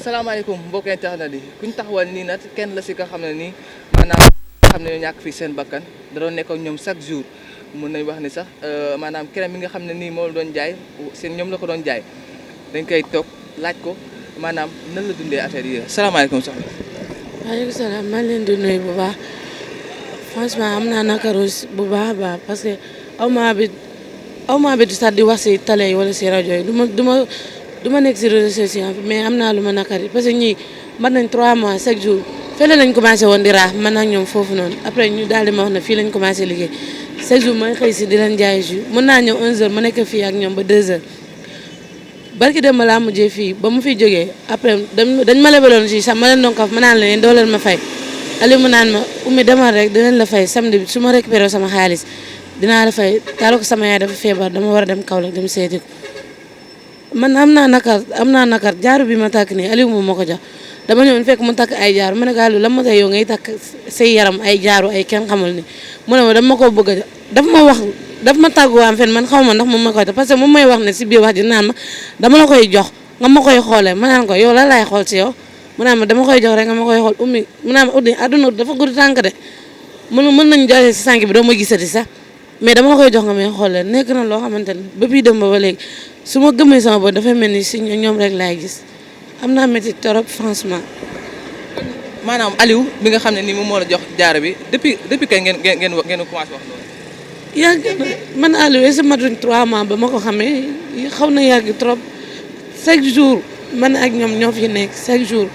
salaamaaleykum mbokk internet yi ku ñu taxawal nii nag kenn la si nga xam ne nii maanaam xam ne ñoo ñàkk fii seen bakkan da doon nekk ak ñoom chaque jour mun nañ wax ni sax maanaam keneen mi nga xam ne nii moo doon jaay seen ñoom la ko doon jaay dañ koy toog laaj ko maanaam nan la dundee affaire yi salaamaaleykum soxna. waaleykum salaam maa ngi leen di nuyu bu baax franchement am naa nakaru bu baax a baax parce que aw ma bi sax di wax si télé yi wala si rajo yi du ma nekk si réseaux sociaux mais am naa lu ma nakari parce que ñii mën nañ 3 mois chaque jour fële lañ commencé woon di raax man ak ñoom foofu noonu après ñu daal di ma wax ne fii lañ commencé liggéey chaque jour may xëy si di leen jaay jus mën naa ñëw 11h ma nekk fii ak ñoom ba 2h. barki dem ma laa mujjee fii ba mu fiy jógee après dañ ma lebaloon jus sax ma leen doon kaf ma naan leen doo leen ma fay Aliou mu naan ma ummi demal rek dinañ la fay samedi bi su ma récupéré sama xaalis dinaa la fay taal ko sama yaay dafa feebar dama war a dem Kaolack dem seeti ko man am naa nakar jaaru bi ma takk nii Aliou moom ma ko jox dama ñëw fekk mu takk ay jaaru ma ne ko Aliou lan ma tey yow ngay takk say yaram ay jaaru ay kenn xamul ni mu ne ma dama ko bëgg a daf ma tàgguwaam fen man xaw ma ndax moom ma koy def parce que moom may wax ne si biir wax ji naan ma dama la koy jox nga ma koy xoolee ma naan ko yow la laay xool si yow mu naan ma dama koy jox rek nga ma koy xool ummi mu naan ma uddi àdduna dafa gudd tànk de mën nañ joxe si sànq bi doo ma gisati sax mais dama la koy jox nga may xoolee nekk na loo xamante ne ba bii dem ba léegi su ma gëmee sama bopp dafay mel ni si ñoom rek laay gis am naa métti trop franchement. maanaam Aliou bi nga xam ne nii moom moo la jox jaaro bi depuis kañ ngeen commencé wax loolu. yàgg na man Aliou est-ce que matuñ 3 mois ba ma ko xamee xaw na yàgg trop chaque jour man ak ñoom ñoo fi nekk chaque jour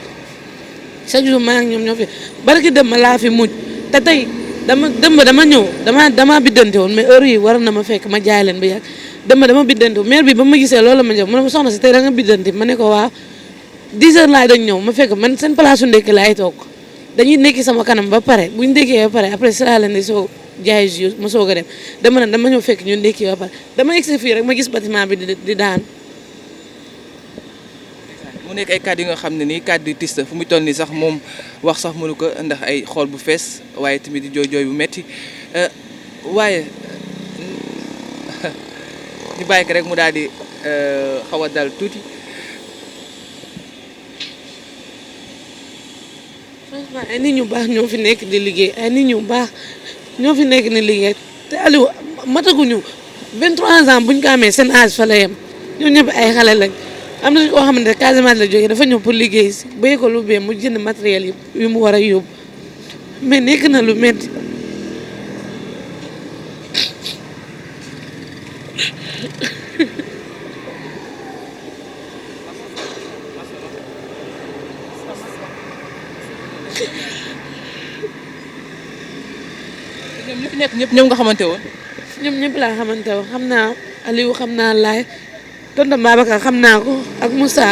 man ak ñoom ñoo fi barki dem ma laa fi mujj te tey dama ñëw dama biddante woon mais heure yi war na ma fekk ma jaay leen bi yàgg dama biddante maire bi ba ma gisee loolu ma jox mu ne ma soxna si tey da nga biddante ma ne ko waaw 10h laay dañ ñëw ma fekk man seen place su ndekki laay toog dañuy nekki sama kanam ba pare buñ ndekkee ba pare après sera leen di soo jaay jus ma soog a dem dama ñëw fekk ñu ndekki ba pare dama egsi fii rek ma gis bâtiment bi di daan. mu nekk ay kàddu yi nga xam ne nii kàddu yu triste fu mu toll nii sax moom wax sax mënu ko ndax ay xool bu fees waaye tamit di jooy bu metti waaye ñu bàyyi ko rek mu daal di xaw a dal tuuti. franchement ay nit ñu baax ñoo fi nekk di liggéey ay nit ñu baax ñoo fi nekk di liggéey te Aliou mataguñu 23 ans buñ ko amee seen âge fa la yem ñoo ñëpp ay xale lañ. am na koo xamante ne Casamance la jógee dafa ñëw pour liggéey si béy ko lu bee mu jënd matériel yu mu war a yóbbu mais nekk na lu métti. ñoom ñi fi nekk ñoom nga xamante woon. ñoom ñëpp laa xamante woon xam naa Aliou xam naa Laye tonton Babacar xam naa ko ak Moussa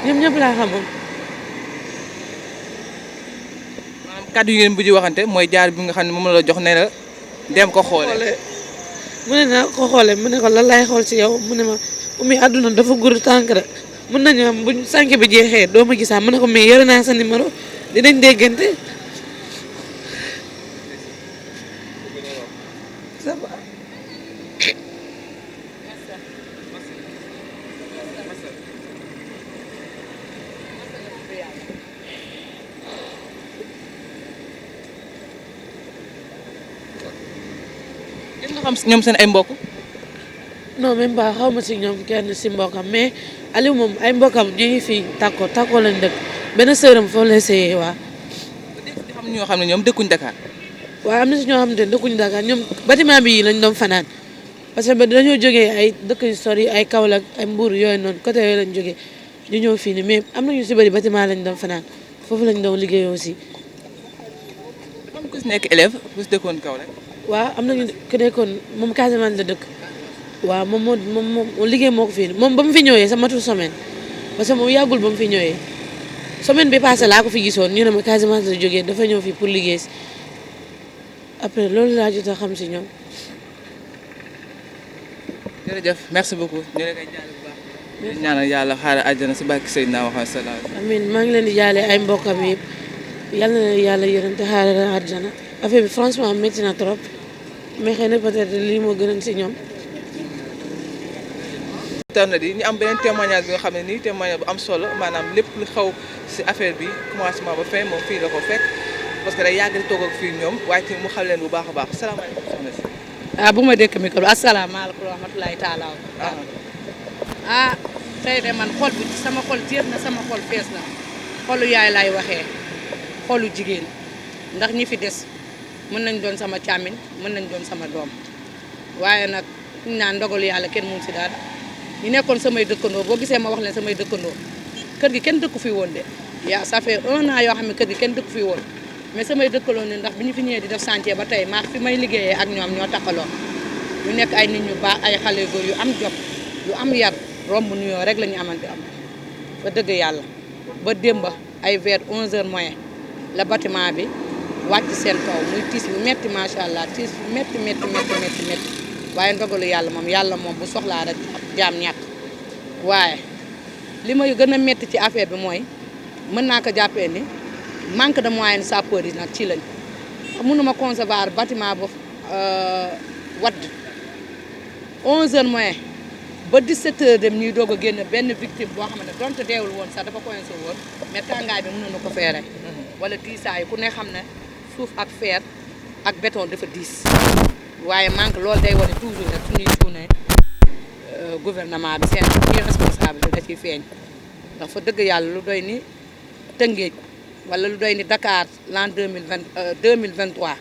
ñoom ñëpp laa xamoon. maanaam kàddu yi ngeen bu ji waxante mooy jaar bi nga xam ne moom la jox ne la dem ko xoole mu ne naa ko xoolee mu ne ko lan laay xool ci yow mu ne ma ummi àdduna dafa gudd tànk rek mën nañu am buñ sànq bi jeexee doo ma gisaa mu ne ko mais yore naa sa numéro dinañ déggante. gis nga xam ñoom seen ay mbokk. non même pas xaw ma si ñoom kenn si mbokkam mais Aliou moom ay mbokkam ñu ngi fii Takko lañ dëkk benn sëram foofu lay seeyee waa. di xam ñoo xam ne ñoom dëkkuñ Dakar. waaw am na si ñoo xamante ne dëkkuñu Dakar ñoom bâtiment bi lañ doon fanaan parce que dañoo jógee ay dëkk yu sori ay Kaolack ay Mbour yooyu noonu côté yooyu lañ jógee ñu ñëw fii nii mais am na ñu si bëri bâtiment lañ doon fanaan foofu lañ doon liggéey aussi. dafa am ku si nekk élève ku si dëkkoon Kaolack. waaw am nañu ku nekkoon moom Casamance la dëkk waaw moom liggéey moo ko fii moom ba mu fi ñëwee sa matul semaine parce que moom yàggul ba mu fi ñëwee semaine bi passé laa ko fi gisoon ñu ne ma Casamance la jógee dafa ñëw fii pour liggéey si après loolu laa jot a xam si ñoom. jërëjëf merci beaucoup ñu ngi lay jaale bu baax. ñaanal yàlla xaaral àjjana si barke Seydina Muhammad sallallahu alayhi wa sallam. amiin maa ngi leen di jaale ay mbokkam yëpp yal na yàlla yërëm te xaaral àjjana affaire bi franchement métti na trop mais xëy na peut-être lii moo gënoon si ñoom. internet yi ñu am beneen témoignage bi nga xam ne nii témoignage bu am solo maanaam lépp lu xaw si affaire bi commencement ba fin moom fii la ko fekk parce que day yàgg di toog ak fii ñoom waaye tamit mu xam leen bu baax a baax salaamaaleykum soxna si. bu ma dëkk micro asalaamaaleykum wa rahmatulahi taala tey de man xol bi sama xol jeex na sama xol fees na xolu yaay laay waxee xolu jigéen ndax ñi fi des mën nañ doon sama càmmiñ mën nañ doon sama doom waaye nag ñu naan ndogalu yàlla kenn mun si dara ñu nekkoon samay dëkkandoo boo gisee ma wax leen samay dëkkandoo kër gi kenn dëkku fi woon de yaa ça fait 1 an yoo xam ne kër gi kenn dëkku fi woon mais samay dëkkaloo ne ndax bi ñu fi ñëwee di def chantier ba tey maa fi may liggéeyee ak ñoom ñoo taxaloo ñu nekk ay nit ñu baax ay xale góor yu am jom yu am yar romb nuyoo rek la ñu amante am ba dëgg yàlla ba démba ay vers 11h moins la bâtiment bi wàcc seen kaw muy tiis bu metti macha allah tiis bu metti waaye ndogalu yàlla moom bu soxlaa rek jaam ñàkk waaye li may gën a metti ci affaire bi mooy mën naa ko jàppee ni manque de moyen sapeur yi nag ci lañ mënuma concevoir bâtiment ba wadd 11h moins ba 17h dem ñuy doog a génn benn victime boo xam ne donte deewul woon sax dafa coincé woon mais tàngaay bi mënoon na ko feere wala diisaay ku ne xam ne suuf ak fer ak béton dafa diis waaye manque loolu day wane toujours rek suñuy suune gouvernement bi seen irresponsabilité da ciy feeñ ndax fa dëgg yàlla lu doy ni Tëngéej wala lu doy ni Dakar l'an 2023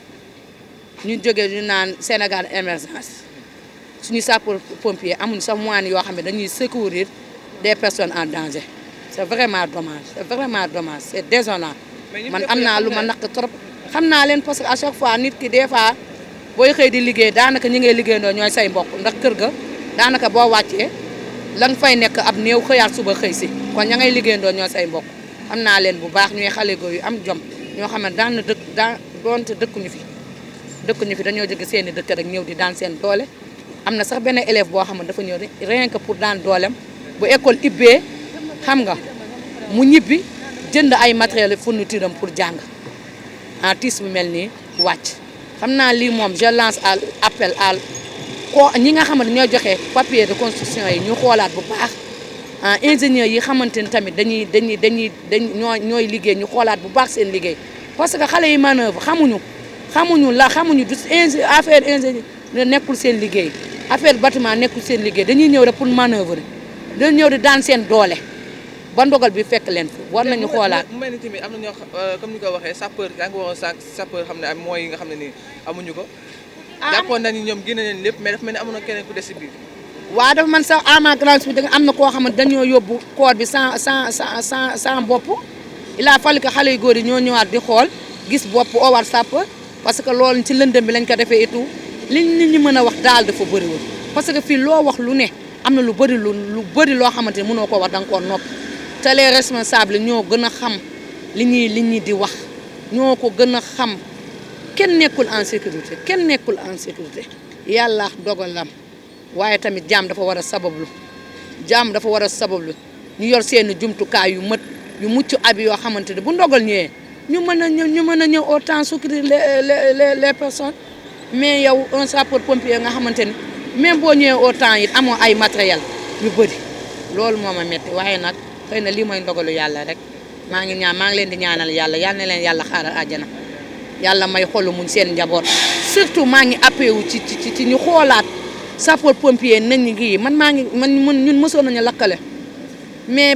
ñu jógee ñu naan Sénégal émergence suñu sapeur pompier amuñu sax moyen yoo xam ne dañuy secourir des personnes en danger c'est vraiment dommage c'est désolant man am naa lu ma naq trop xam naa leen parce que à chaque fois nit ki des fois booy xëy di liggéey daanaka ñi ngay liggéeyandoo ñooy say mbokk ndax kër ga daanaka boo wàccee la nga fay nekk ab néew xëyaat suba xëy si kon ña ngay liggéeyandoo ñooy say mbokk am naa leen bu baax ñuy xale góor yu am jom ñoo xam ne doonte dëkkuñu fi dañoo jóge seen i dëkk rek ñëw di daan seen doole am na sax benn élève boo xam ne dafa ñëw rien que pour daan doolem bu école ibbee xam nga mu ñibbi jënd ay matériel fourniture am pour jàng en tiis bu mel nii wàcc xam naa lii moom je lance appel à ñi nga xamante ñoo joxe papier de construction yi ñu xoolaat bu baax ingénieurs yi xamante ni tamit ñooy liggéey ñu xoolaat bu baax seen liggéey parce que xale yi manœuvre xamuñu du affaire ingénieur nekkul seen liggéey affaire bâtiment nekkul seen liggéey dañuy ñëw rek pour manœuvre dañuy ñëw di daan seen doole ba ndogal bi fekk leen fi war nañu xoolaat. mu mel ni tamit am na ñoo comme ni ko waxee sapeur yaa ngi waxoon sànq sapeur xam ne am mooy yi nga xam ne nii amuñu ko. jàppoon nañu ñoom génne leen lépp mais dafa mel ni amoon na keneen ku des si biir. waaw dafa man sax à ma grande surprise am na koo xam ne dañoo yóbbu corps bi sans bopp il a fallu que xale yu góor yi ñoo ñëwaat di xool gis bopp owaat sapeur parce que loolu ci lëndëm bi lañ ko defee et tout li nit ñi mën a wax daal dafa bëriwul parce que fii loo wax lu ne am na lu bëri loo xamante ne mënoo ko wax da nga koo noppi te les responsables ñoo gën a xam li ñuy di wax ñoo ko gën a xam kenn nekkul en sécurité yàlla dogalam waaye tamit jaam dafa war a sabablu ñu yor seen jumtukaay yu mucc abi yoo xamante ne bu ndogal ñëwee ñu mën a ñëw au temps secourir les personnes mais yow un sapeur pompier nga xamante ni même boo ñëwee au temps it amoo ay matériel yu bëri loolu moo ma metti waaye nag xëy na lii mooy ndogalu yàlla rek maa ngi leen di ñaanal yàlla yal na leen yàlla xaaral àjjana yàlla may xolu muñ seen njaboot surtout maa ngi appelé wu ci ñu xoolaat sapeur pompier nañ ngi ñun mësoon nañu lakkale mais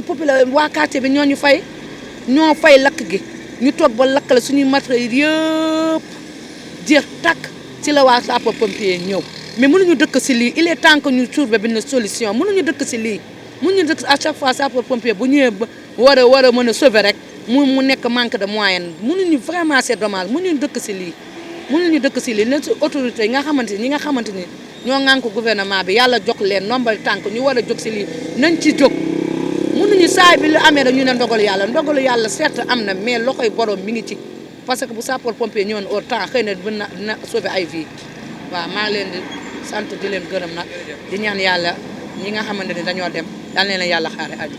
waa quartier bi ñoo fay lakk gi ñu toog ba lakkale suñuy matériel yëpp jeex tàkk ci la waa sapeur pompier ñëw mais mënuñu dëkk si lii il est temps que ñu trouver benn solution mënuñu dëkk si lii mënuñu dëkk à chaque fois sapeur pompier bu ñëwee ba war a mën a sauver rek mu nekk manque de moyen mënuñu vraiment c'est dommage mënuñu dëkk si lii ne si autorité yi nga xamante ni ñoo ŋànk gouvernement bi yàlla jox leen nombal tànk ñu war a jóg si lii nañ ci jóg mënuñu saay bi lu amee rek ñu ne ndogalu yàlla certes am na mais loxoy borom mi ngi ci parce que bu sapeur pompier ñëwoon au temps xëy na dina sauver ay vie waaw maa ngi leen di sant di leen gërëm nag di ñaan yàlla ñi nga xamante ni dañoo dem daal leen yàlla xaare aju